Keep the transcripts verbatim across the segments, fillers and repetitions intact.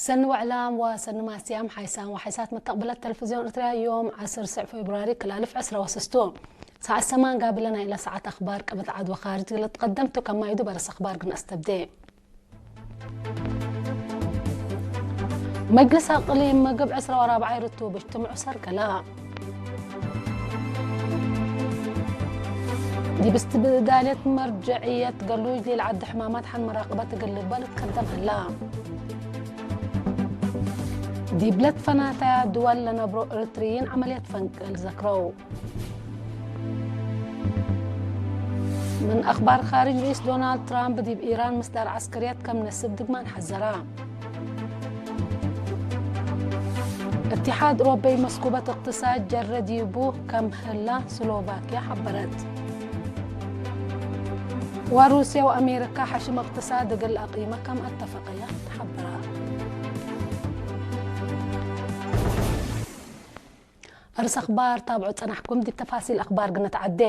ሰኒ ወዕላም ወሰኒ ማስያም ሓይሳም ወሓይሳት መተቅብለት ተለፍዝዮን ኤርትርያ፣ ዮም ዐስር ስዕ ፌብራሪ ክል አልፍ ዕስራ ወስስቱ። ሰዓት ሰማን ጋብለ ናይለ ሰዓት አኽባር ቅብት ዐድ ወኻርጅ ለትቀደምቱ ከማይዱ በርስ አኽባር ግን አስተብዴ። መጅልስ አቅሊም ምግብ ዕስራ ወራብዓይ ርቱብ እጅትምዑ ሰርገላ። ዲብ እስትብዳልየት መርጀዕየት ገሉጅ ሊልዓዲ ሕማማት ሐን መራቅበት እግል ልግበእ ልትከደም ሀላ። ዲብ ለትፈናተያ ድወል ለነብሮ ኤሪትርይን ዐመልየት ፈንቅል ዘክረው። ምን አኽባር ኻርጅ፣ ርኢስ ዶናልድ ትራምፕ ዲብ ኢራን ምስዳር ዐስከርየት ከም ነስብ ድግማን ሐዘራ። እትሓድ ኡሮበይ መስኩበት እቅትሳድ ጀረ ዲቡ ከም ህላ ስሎቫክያ ሐበረት። ወሩስየ ወአሜሪካ ሐሽም እቅትሳድ እግል አቂመ ከም አተፈቀያ ተሐበራ። አርስ አኽባር ታብዖ ጸናሕኩም፣ ዲብ ተፋሲል አኽባር ግንትዓዴ።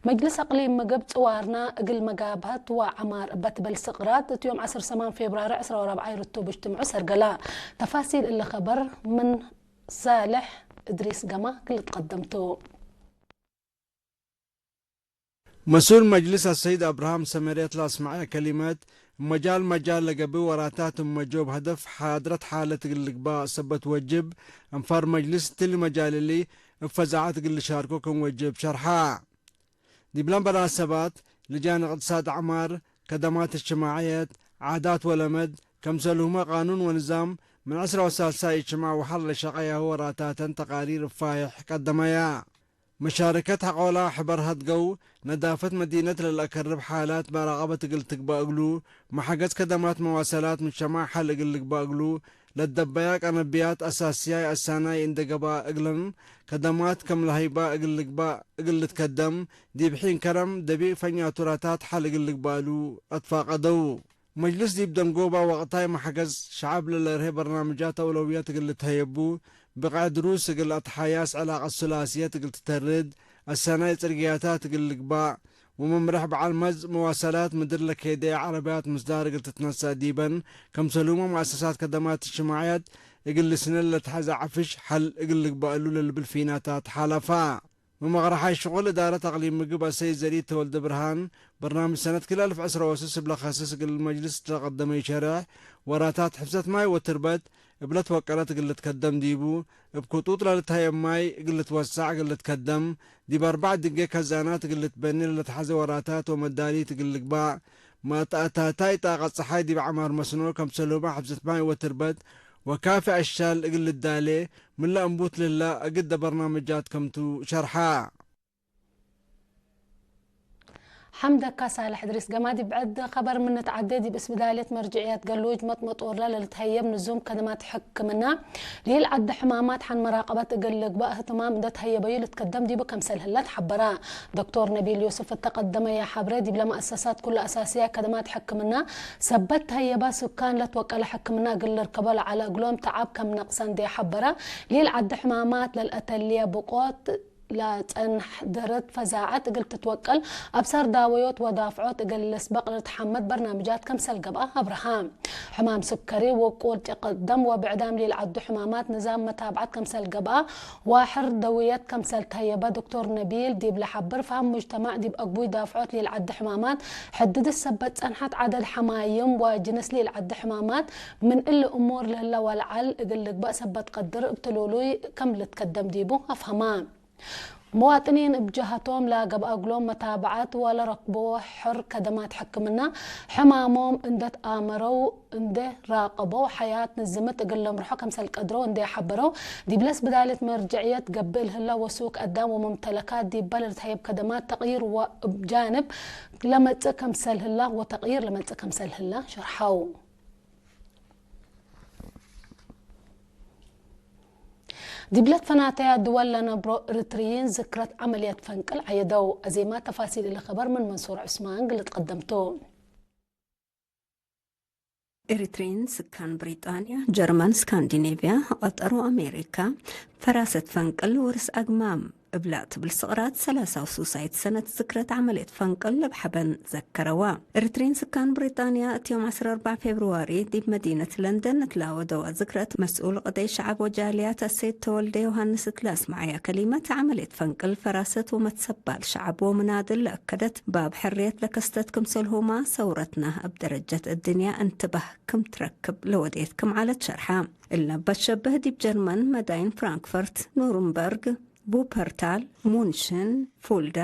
መጅልስ አቅሊም ምግብ ጽዋርና እግል መጋብሀት ወዐማር እበ ትበል ስቅራት እት ዮም ዐስር ሰማን ፌብራሪ ዕስራ ወራብዓይ ርቱብ እጅትምዑ ሰርገላ። ተፋሲል እሊ ኸበር ምን ሳልሕ እድሪስ ገማ ክል ትቀደምቱ። መስኡል መጅልስ አሰይድ አብርሃም ሰመሬት ለአስመዐ ከሊመት፣ እብ መጃል መጃል ለገብእ ወራታት እብ መጆብ ሀደፍ ሓድረት ሓለት እግል ልግባእ ሰበት ወጅብ፣ አንፋር መጅልስ እትሊ መጃል እሊ እብ ፈዛዐት እግል ልሻርኮ ክም ወጅብ ሸርሐ። ዲብለ መናሰባት፣ ልጃን እቅትሳድ፣ አዕማር፣ ከደማት እጅትማዕየት፣ ዓዳት ወለመድ፣ ከምሰልሁመ ቃኑን ወንዛም፣ ምን ዕስራ ወሳልሳይ እጅትማዕ ወሐር ለሸቀያሁ ወራታተን ተቃሪር እብ ፋይሕ ቀደመያ። መሻረከት ሐቆላ ሕበር ሀድገው፣ ነዳፈት መዲነት ለለአከርብ ሓላት መራቀበት እግል ትግባእ እግሉ፣ መሐገዝ ከደማት መዋሰላት ምጅተማዕ ሐል እግል ልግባእ እግሉ፣ ለደበያ ቀነብያት አሳስያይ አሳናይ እንዴ ገብአ እግለን ከደማት ከም ለሀይባ እግል ልግባእ እግል ልትከደም፣ ዲብ ሒን ከረም ደቢእ ፈኛቱራታት ሐል እግል ልግባእ እሉ አትፋቀደው። መጅልስ ዲብ ደንጎባ ወቅታይ መሐገዝ ሸዐብ ለለርሄ በርናምጃት አውለውየት እግል ልትሀየቡ፣ ብቅዕ ድሩስ እግል አትሓያስ፣ ዕላቀት ሱላስየት እግል ትተርድ፣ አሰናይ ጽርግያታት እግል ልግባእ፣ ወመምረሕ በዐል መዝ መዋሰላት ምድር ለኬድየ ዐረብያት ምስዳር እግል ትትነሰእ ዲበን፣ ከምሰልሁመ መአሰሳት ከደማት እጅትማዕያት እግል ልስነል ለተሐዜ ዐፍሽ ሐል እግል ልግባእ እሉ ለልብል ፊናታት ሓለፋ። መመቅረሓይ ሽቁል እዳረት አቅሊም ምግብ አሰይድ ዘሪድ ተወልደ ብርሃን፣ በርናምጅ ሰነት ክል አልፍ ዕስራ ወስስ እብ ለከስስ እግል መጅልስ ለቀደመዩ ሸሬሕ፣ ወራታት ሕፍዘት ማይ ወትርበት እብ ለትወቀለት እግል ልትከደም ዲቡ፣ እብ ክጡጥ ለልትሀየብ ማይ እግል ልትወሰዕ እግል ልትከደም፣ ዲብ አርበዕ ድንጌ ከዛናት እግል ልትበኔ ለለትሐዜ ወራታት ወመዳሊት እግል ልግባእ፣ መትአታታይ ጣቀት ጸሓይ ዲብ ዐማር መስኖ ከምሰልሁመ ሕፍዘት ማይ ወትርበት ወካፊ አሻል እግል ልዳሌ፣ ምን ለእንቡት ልህላ እግደ በርናምጃት ከምቱ ሸርሐ። ሐምደካ ሳልሕ እድሪስ ገማዲ። ብዕድ ኸበር ምን ንትዓዴ፣ ዲብ እስብዳልየት መርጅዕየት ገሉጅ መጥመጦርለ ለልትሀየብ ንዙም ከደማት ሕክምና፣ ሊል ዐዲ ሕማማት ሐን መራቀበት እግል ልግባእ እህትማም እንዴ ተሀየበዩ ልትከደም ዲቡ ከምሰል ህለ ተሐበረ። ዶክቶር ነቢል ዮስፍ እተ ቀደመየ ሐብሬ፣ ዲብለ መአሰሳት ኩሉ አሳስያይ ከደማት ሕክምና ሰበት ተሀየበ ሱካን ለትወቀለ ሕክምና እግል ልርከቦ ለዐለ እግሎም ተዓብ ከም ነቅሰ እንዴ ሐበረ፣ ሊል ዐዲ ሕማማት ለልአተልየ ብቆት ለጸንሕ ደረት ፈዛዐት እግል ትትወቀል፣ አብሳር ዳወዮት ወዳፍዖት እግል ልስበቅ ለልትሐመድ በርናምጃት ከምሰል ገብአ አብርሃ። ሕማም ስከሪ፣ ውቁል ጭቀት ደም ወብዕዳም ሊልዓዱ ሕማማት ንዛም መታብዐት ከምሰል ገብአ፣ ዋሕር ደውየት ከምሰል ተህየበ ዶክቶር ነቢል ዲብ ለሐብር፣ ፋም ሙጅተማዕ ዲብ አግቡይ ዳፍዖት ሊልዓዱ ሕማማት፣ ሕድድት ሰበት ጸንሐት ዐደድ ሐማይም ወጅንስ ሊልዓዱ ሕማማት፣ ምን እሊ እሙር ለህለ ወለዐል እግል ልግበእ ሰበት ቀድር እብ ትሉሉይ ከም ልትከደም ዲቡ አፍሀማ። መዋጥኒን እብ ጀሀቶም፣ ለገብአ እግሎም መታብዐት ወለረክቦ ሕር ከደማት ሕክምና፣ ሕማሞም እንዴ ተአመረው እንዴ ራቀበው፣ ሐያት ንዝምት እግል ለምርሖ ከምሰል ቀድረው እንዴ ሐበረው፣ ዲብለ እስብዳልየት መርጀዕየት ገብእ ለህለ ወሱክ አዳም ወመምተለካት ዲበ ለልትሀየብ ከደማት ተቅይር ወእብ ጃንብ ለመጽእ ከምሰል ህላ ወተቅይር ለመጽእ ከምሰል ህላ ሸርሐው። ዲብለ ትፈናተያ ድወል ለነብሮ ኤሪትርይን ዝክረት ዐመልየት ፈንቅል ዐየደው። አዜማ ተፋሲል እሊ ኸበር ምን መንሱር ዑስማን ግልት ቀደምቱ። ኤሪትርይን ስካን ብሪጣንያ፣ ጀርመን፣ ስካንዲኔቭያ፣ ቀጠር ወአሜሪካ ፈራሰት ፈንቅል ወርስ አግማም እብላ ትብል ስቅራት ሰላሳ ወሱሳይት ሰነት ዝክረት ዐመልየት ፈንቅል እብ ሐበን ዘከረዋ። ኤሪትሪን ስካን ብሪጣንያ እት ዮም ዐስር ወአርበዕ ፌብርዋሪ ዲብ መዲነት ለንደን እትለ ወደዋ ዝክረት መስኡል ቅደይ ሸዐብ ወጃልያት አሰይድ ተወልደ ዮሃንስ እትለ አስመዐያ ከሊመት፣ ዐመልየት ፈንቅል ፈራሰት ወመትሰባል ሸዐብ ወምናድል ለአከደት ባብ ሕርየት ለከስተት ክምሰልሁማ ሰውረትና እብ ደረጀት እድንያ እንትባህ ክም ትረክብ ለወዴት ክም ዐለት ሸርሐ። እለ በትሸብህ ዲብ ጀርመን መዳይን ፍራንክፈርት፣ ኑርንበርግ፣ ቡፐርታል፣ ሙንሽን፣ ፉልዳ፣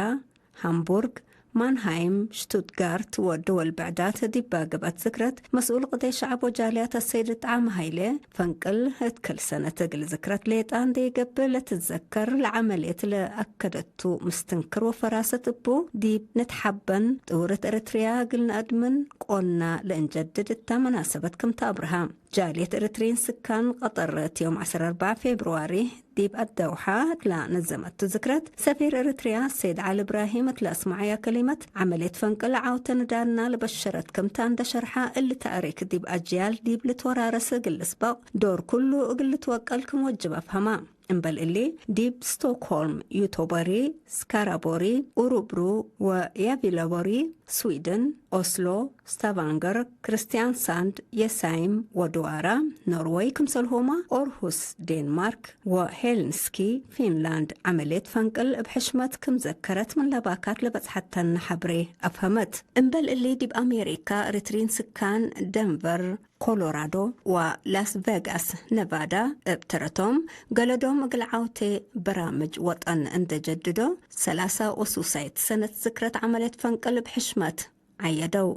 ሃምቡርግ፣ ማንሃይም፣ ሽቱትጋርት ወደወል ብዕዳት ዲባ ገብአት ዝክረት፣ መስኡል ቅደይ ሸዐብ ወጃልያት አሰይድ ጣዕመ ሀይሌ፣ ፈንቅል እት ክል ሰነት እግል ዝክረት ሌጣ እንዴ ገብእ ለትዘከር፣ ለዐመልየት ለአከደቱ ምስትንክር ወፈራሰት እቡ፣ ዲብ ንትሐበን ጥውርት ኤረትርያ እግል ነአድምን ቆና ለእንጀድድ እታ መናሰበት ክም ተአብርሀ። ጃልየት ኤረትርዪን ስካን ቀጠር እት ዮም ዐስር ወአርበዕ ፌብርዋሪ ዲብ አደውሓ እትላ ነዘመቱ ዝክረት፣ ሰፊር ኤረትርያ ሰይድ ዐሊ እብራሂም እትለ አስመዐያ ከሊመት፣ ዐመልየት ፈንቅል ዐውተ ንዳልና ለበሸረት ክምታ እንደ ሸርሐ፣ እሊ ተእሪክ ዲብ አጅያል ዲብ ልትወራረስ እግል ልስበቅ ዶር ኩሉ እግል ልትወቀል ክም ወጅብ አፍሀማ። እምበል እሊ፣ ዲብ ስቶክሆልም፣ ዩቶቦሪ፣ ስካራቦሪ፣ ኡሩብሩ ወያቪለቦሪ፣ ስዊድን፣ ኦስሎ፣ ስታቫንገር፣ ክርስቲያንሳንድ፣ የሳይም ወድዋራ፣ ኖርወይ፣ ክምሰልሆማ ኦርሁስ፣ ዴንማርክ፣ ወሄልንስኪ፣ ፊንላንድ፣ ዐመልየት ፈንቅል እብ ሕሽመት ክም ዘከረት ምን ለባካት ለበጽሐተነ ሐብሬ አፍሀመት። እምበል እሊ፣ ዲብ አሜሪካ፣ ኤረትርዪን ስካን ደንቨር፣ ኮሎራዶ ወላስ ቬጋስ፣ ነቫዳ፣ እብ ተረቶም፣ ገለዶም እግል ዐውቴ በራምጅ ወጠን እንዴ ጀድዶ፣ ሰላሳ ወሱሳይት ሰነት ዝክረት ዐመልየት ፈንቅል እብ ሕሽመት ዐየደው።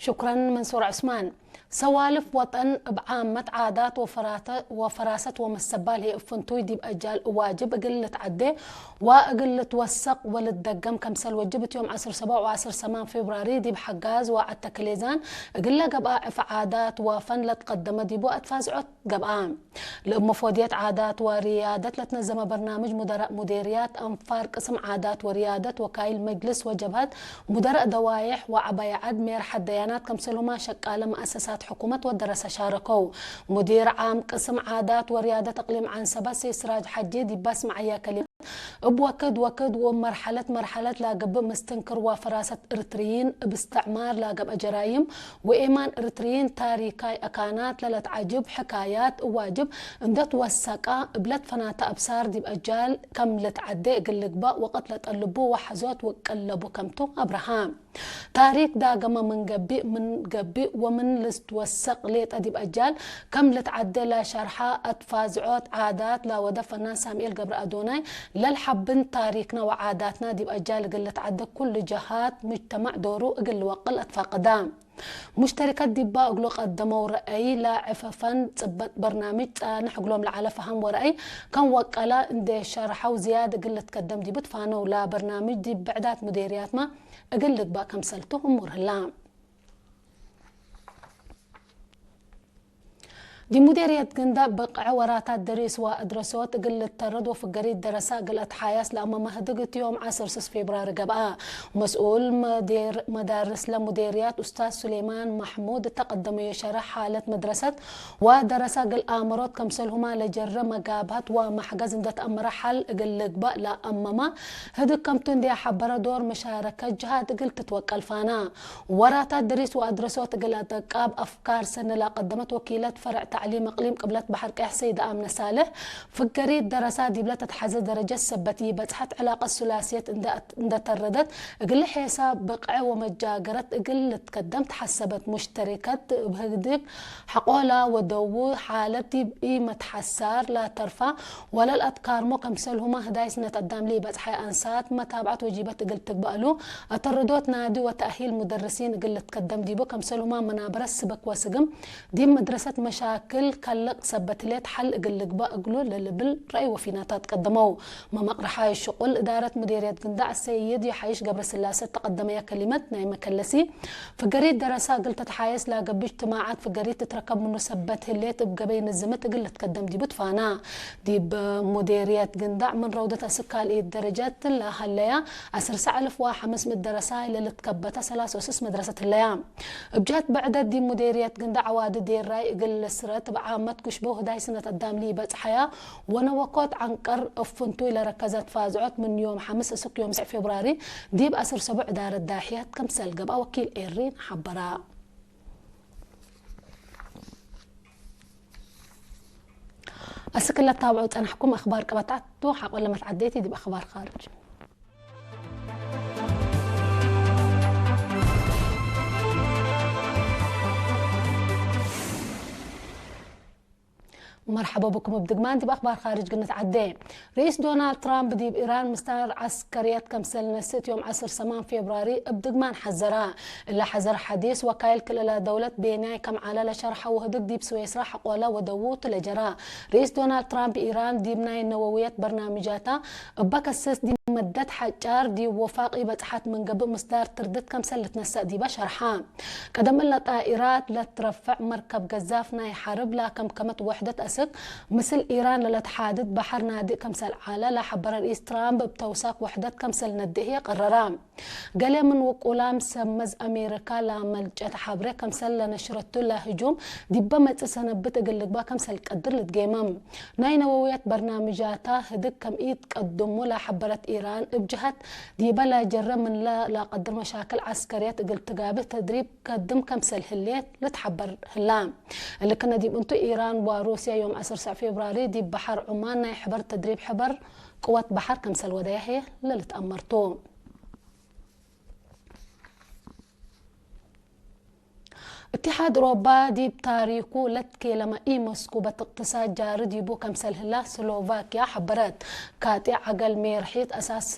ሽኩረን መንሱር ዑስማን። ሰዋልፍ ወጠን እብ ዓመት ዓዳት ወፈራተ-፣ ወፈራሰት ወመሰባል ህዬ እብ ፍንቱይ ዲብ አጃል እዋጅብ እግል ልትዐዴ ወእግል ልትወሰቅ ወልትደገም ከምሰል ወጅብ እት ዮም ዐስር ሰበዕ ወዐስር ሰማን ፌብራሪ ዲብ ሐጋዝ ወዐተክሌዛን እግለ ገብአ ዕፍ ዓዳት ወፈን ለትቀደመ ዲቡ አትፋዝዖት ገብአ። ለእብ መፎድየት ዓዳት ወርያደት ለትነዘመ በርናምጅ ሙደራእ ሙዴርያት፣ አንፋር ቅስም ዓዳት ወርያደት፣ ወካይል መጅልስ ወጀብሀት፣ ሙደራእ ደዋይሕ ወዐባይ ዐድ፣ ሜርሐት ደያናት፣ ከምሰልሁማ ሸቃለ መአሰሳት ሕኩመት ወደረሰ ሻረከው። ሙዲር ዓም ቅስም ዓዳት ወርያደት እቅሊም ዐንሰበት ሰይድ ስራጅ ሐጂ ዲብ አስመዐያ ከሊመት፣ እብ ወክድ ወክድ ወእብ መርሐለት መርሐለት ላገብእ ምስትንክር ወፈራሰት እርትርይን እብ እስትዕማር ላገብአ ጀራይም ወኤማን እርትርይን ታሪካይ አካናት ለለትዐጅብ ሕካያት እዋጅብ እንዴ ትወሰቃ እብ ለትፈናተ አብሳር ዲብ አጃል ከም ልትዐዴ እግል ልግበእ ወቅት ለጠልቡ ወሐዞት ወቅለቡ ከምቱ አብረሃ። ታሪክ ዳገመ ምን ገብእ፣ ምን ገብእ ወምን ልትወሰቅ ሌጠ ዲብ አጃል ከም ልትዐዴ ለሸርሐ አትፋዝዖት ዓዳት ላወደ ፈናን ሳምኤል ገብረአዶናይ፣ ለልሐብን ታሪክነ ወዓዳትነ ዲብ አጃል እግል ልትዐዴ ኩሉ ጀሃት ሙጅተመዕ ዶሩ እግል ልወቅል አትፋቀዳ። ሙሽተሪከት ዲባ እግሉ ቀደመው ረአይ፣ ለዕፈፈን ጽበጥ በርናምጅ ጻንሕ እግሎም ለዐለ ፈሀም ወረአይ ከም ወቀለ እንዴ ሸርሐው ዝያድ እግል ልትከደም ዲቡ ትፋነው። ለበርናምጅ ዲብ ብዕዳት ሙዴርያትመ እግል ልግበእ ከምሰልቱ እሙር ህላ። ዲብ ሙዴርየት ግንዳዕ ብቅዕ ወራታት ደሪስ ወአድረሶት እግል ልተረድ ወፍገሪት ደረሳ እግል አትሓያስ ለአመመ ህድግ እት ዮም ዐስር ስስ ፌብራሪ ገብአ። መስኡል መዴር-፣ መዳርስ ለሙዴርያት ኡስታዝ ሱሌማን መሕሙድ እተ ቀደመዮ ሸረሕ ሓለት መድረሰት ወደረሳ እግል አመሮት ከምሰልሁማ ለጀረ መጋብሀት ወመሕገዝ እንደ ተአመረ ሐል እግል ልግበእ ለአመመ ህድግ ከምቱ እንዴ ሐበረ ዶር መሻረከት ጀሃት እግል ትትወቀል ፋና። ወራታት ደሪስ ወአድረሶት እግል አጠቃብ አፍካር ሰኒ ለቀደመት ወኪለት ፈርዕ ተዕሊም እቅሊም ቅብለት በሐር ቀየሕ ሰይደ አምነ ሳልሕ፣ ፍገሪት ደረሳ ዲብለ ተትሐዘ ደረጀት ሰበት ኢበጽሐት፣ ዕላቀት ሱላስየት እንደ፣ እንደ ተረደት እግል ሔሳብ ብቅዕ ወመጃገረት እግል ልትከደም ተሐሰበት። ሙሽተሪከት እብ ህግድግ ሐቆላ ወደው ሓለት ዲብ ኢመትሐሳር ለተርፋ ወለልአትካርሞ ከምሰልሁመ ህዳይ ስነት አዳም ለኢበጽሐ አንሳት መታብዐት ወጂበት እግል ትግበእ እሉ አተርዶት ናዲ ወተእሂል ሙደርሲን እግል ልትከደም ዲቡ፣ ከምሰልሁመ መናበረት ስበክ ወስግም ዲብ መድረሰት መሻክል ከልቅ ሰበት ህሌት ሐል እግል ልግበእ እግሉ ለልብል ረአይ ወፊናታት ቀደመው። መመቅርሓይ ሽቁል እዳረት ሙዴርየት ግንዳዕ ሰይድ የሐይሽ ገብረስላሰ ተቀደመየ ከሊመት ናይ መከለሲ፣ ፍገሪት ደረሳ እግል ተትሓየስ ላገብእ እጅትማዓት ፍገሪት ትትረከብ ምኑ ሰበት ህሌት እብ ገበይ ንዝምት እግል ልትከደም ዲቡ ትፋና። ዲብ ሙዴርየት ግንዳዕ ምን ረውደት አስክ ካልኢት ደረጀት ለሀለያ ዐስር ሰዕ አልፍ ወሐምስ ምእት ደረሳይ ለልትከበተ ሰላስ ወስስ መድረሰት ህለያ። እብ ጀህት ብዕደት ዲብ ሙዴርየት ግንዳዕ አዋዲ ዴራይ እግል ልስረ እብ ዓመት ግሽቦ ህዳይ ስነት አዳም ለኢበጽሐያ ወነወኮት ዐንቀር እብ ፍንቱይ ለረከዘት ፋዝዖት ምን ዮም ሐምስ እስክ ዮም ሰዕ ፌብራሪ ዲብ አስር ሰቡዕ እዳረት ዳሕየት ክምሰል ገብአ ወኪል ኤሪን ሐበራ። አስክ ለታብዑ ጸናሕኩም አክባር ቀበታት ቱ፣ ሐቆ ለመትዓደይቲ ዲብ አክባር ካርጅ። መርሐበ ብኩም። እብ ድግማን ዲብ አክባር ካርጅ ግንትዓዴ። ርኢስ ዶናልድ ትራምፕ ዲብ ኢራን ምስዳር ዐስከርየት ከምሰል ነስእ ዮም ዐስር ሰማን ፌብራሪ እብ ድግማን ሐዘራ። እለ ሐዘር ሐዲስ ወካይል ክልኤ ደውለት ቤንያይ ከም ዐለ ለሸርሐ ወህድግ ዲብ ስዌስራ ሐቆለ ወደዉ ቱ ለጀራ። ርኢስ ዶናልድ ትራምፕ ኢራን ዲብ ናይ ነወውየት በርናምጃታ እበ ከስስ ዲብ መደት ሐጫር ዲብ ወፋቅ ኢበጽሐት ምን ገብእ ምስዳር ትርድት ከምሰል ልትነሰእ ዲበ ሸርሐ። ቀደም እለ ጣኢራት ለትረፈዕ መርከብ ገዛፍ ናይ ሐርብ ላከምከመት ወሕደት አስክ ምስል ኢራን ለለትሓድድ በሐር ናድእ ከምሰል ዐለ ለሐበረ ርኢስ ትራምፕ እብ ተውሳክ ወሕደት ከምሰል ነድእ ህዬ ቀረረ። ገሌ ምን ውቁላም ሰብ መዝ አሜሪካ ለመልጨት ሐብሬ ከምሰል ለነሽረቱ ለህጁም ዲበ መጽእ ሰነብት እግል ልግበእ ከምሰል ቀድር ልትጌመም። ናይ ነወውየት በርናምጃታ ህድግ ከም ኢትቀድሙ ለሐበረት ኢራን፣ እብ ጀሀት ዲበ ለጀረ ምንለ ለቀድር መሻክል ዐስከርየት እግል ትጋብእ ተድሪብ ከድም ከምሰል ህሌት ልትሐበር ህላ። እሊ ክነ ዲብ እንቱ ኢራን ወሩስያ ዮም ዐስር ሰዕ ፌብራሪ ዲብ በሐር ዑማን ናይ ሕበር ተድሪብ ሕበር ቅወት በሐር ከምሰል ወደያ ህዬ ለልትአመር ቱ። እትሓድ ኦሮባ ዲብ ታሪኩ ለትኬለመ ኢመስኩበት እቅትሳድ ጃሪ ዲቡ ከምሰል ህላ ስሎቫክያ ሐበረት። ካጤዕ ዐገል ሜርሒት አሳስ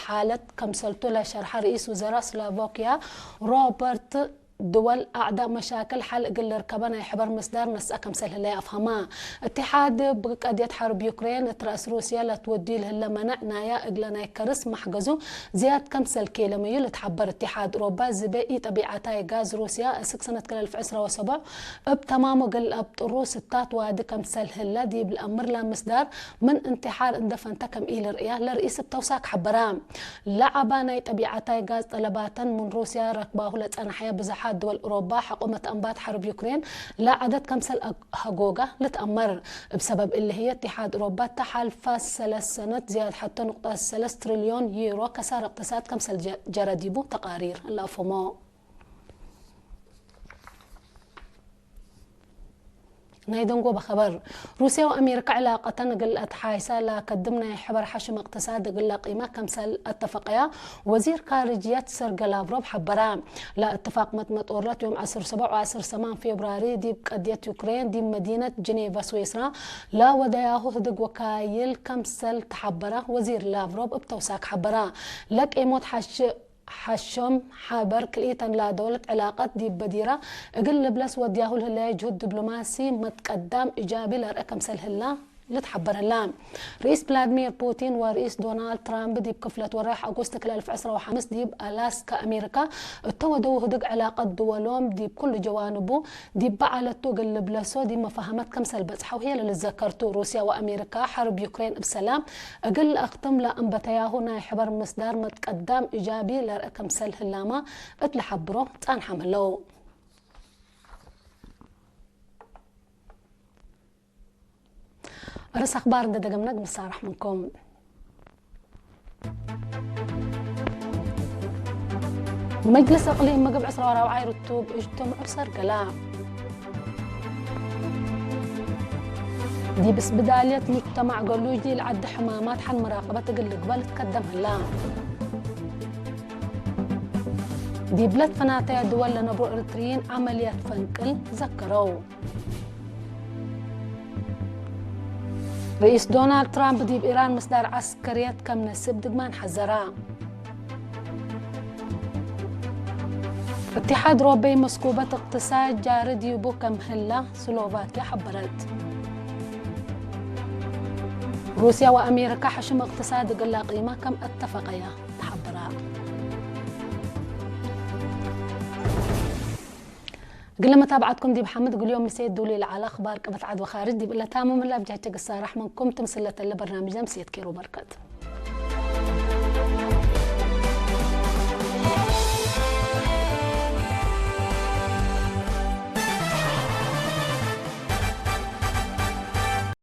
ሓለት ከምሰልቱ ለሸርሐ ርኢስ ውዘራእ ስሎቫክያ ሮበርት፣ ድወል አዕዳእ መሻክል ሐል እግል ልርከበ ናይ ሕበር ምስዳር ነስአ ከምሰል ህለየ አፍሀማ። እትሓድ እብ ቀድየት ሐርብ ዩክሬን እት ረአስ ሩስየ ለትወድዩ ለህለ መነዕ ናያ እግለ ናይ ከርስ መሕገዙ ዝያድ ከምሰል ኬለመዩ ልትሐበር። እትሓድ ኦሮባ ዝቤ ኢጠቢዐታይ ጋዝ ሩስያ እስክ ሰነት ክልኤ አልፍ ዕስራ ወሰቡዕ እብ ተማሙ እግል አብጥሩ ስታት ዋዲ ከምሰል ህለ ዲብ ለአምር ለምስዳር ምን እንትሓር እንደ ፈንተ ከም ኢልርእያ ለርኢስ እብ ተውሳክ ሐበራ። ለዐባ ናይ ጠቢዐታይ ጋዝ ጠለባተን ምን ሩስያ ረክባሁ ለጸንሐየ ብዝሓት ድወል ኦሮባ፣ ሐቆ መትአንባት ሐርብ ዩክሬን ለዐደት ከምሰል አግ-፣ ሀጎጋ ልትአመር። እብ ሰበብ እሊ ህዬ፣ እትሓድ ኦሮባ እተ ሐልፋ ሰለስ ሰነት ዝያድ ሐቴ ንቁጠት ሰለስ ትሪልዮን ዩሮ ከሳር እቅትሳድ ከምሰል ጀ-፣ ጀረ ዲቡ ተቃሪር ለአፍህሞ። ናይ ደንጎበ ኸበር። ሩስያ ወአሜሪካ ዕላቀተን እግል ለአትሓይሳ ለከድም ናይ ሕበር ሐሽም እቅትሳድ እግለ ቂመ ከምሰል አተፈቀያ ወዚር ካርጅየት ሰርገ ላቭሮቭ ሐበረ። ለእትፋቅ መጥመጦርለት ዮም ዐስር ሰቡዕ ወዐስር ሰማን ፌብራሪ ዲብ ቀድየት ዩክሬን ዲብ መዲነት ጅኔቨ ስዊስራ ለወደያሁ ህድግ ወካይል ከምሰል ተሐበረ ወዚር ላቭሮቭ እብ ተውሳክ ሐበረ። ለቄሞት ሐሽ ሐሾም ሐበር ክልኢተን ለደውለት ዕላቀት ዲብ በዲራ እግል ልብለስ ወድያሁ ለህለየ ጅሁድ ዲብሎማሲ መትቀዳም ኢጃቢ ለርአ ከምሰል ህላ ልትሐበር ህላ። ርኢስ ቭላድሚር ፑቲን ወርኢስ ዶናልድ ትራምፕ ዲብ ክፍለት ወሬሕ አጎስት ክልኤ አልፍ ዕስራ ወሐምስ ዲብ አላስካ አሜሪካ እተ ወደው ህድግ ዕላቀት ድወሎም ዲብ ኩሉ ጀዋንቡ ዲበ ዐለቱ እግል ልብለሶ ዲብ መፋሀመት ከምሰል በጽሐው ህዬ ለልትዘከር ቱ። ሩስያ ወአሜሪካ ሐርብ ዩክሬን እብ ሰላም እግል ለአክትም ለአንበተያሁ ናይ ሕበር ምስዳር መትቀዳም ኢጃቢ ለርአ ከምሰል ህላማ እት ለሐብሮ ጻንሐም ህለው። አርስ አክባር እንደ ደገምነ ግንሳረሕ ምንኩም። መጅልስ እቅሊም ምግብ ዕስራ ወራብዓይ ርቱብ እጅትምዑ እብ ሰርገላ። ዲብ እስብዳልየት ሙጅተማዕ ገሉጅ ለኢልዐደ ሕማማት ሐን መራቀበት እግል ልግበእ ልትከደም ህላ። ዲብለ ትፈናተየ ድወል ለነብሮ ኤሪትርይን ዐመልየት ፈንቅል ዘከረው። ርኢስ ዶናልድ ትራምፕ ዲብ ኢራን ምስዳር ዐስከርየት ከም ነስእ እብ ድግማን ሐዘራ። እትሓድ ኦሮበይ መስኩበት እቅትሳድ ጃሪ ዲቡ ከም ህላ ስሎቫክያ ሐበረት። ሩስያ ወአሜሪካ ሐሽም እቅትሳድ እግል ለአቂመ ከም አተፈቀያ ተሐበራ። እግል ለመታብዐትኩም ዲብ ሐምድ እግል ዮም ምሴት ዱሊ ለዐለ አክባር ቀበት ዐድ ወካርጅ ዲብ እለ ታምም ህላ። አብጃቼ ግሳራሕ ምንኩም ትምስለተለ በርናምጅ ለምሴት ኬሮ በርከት።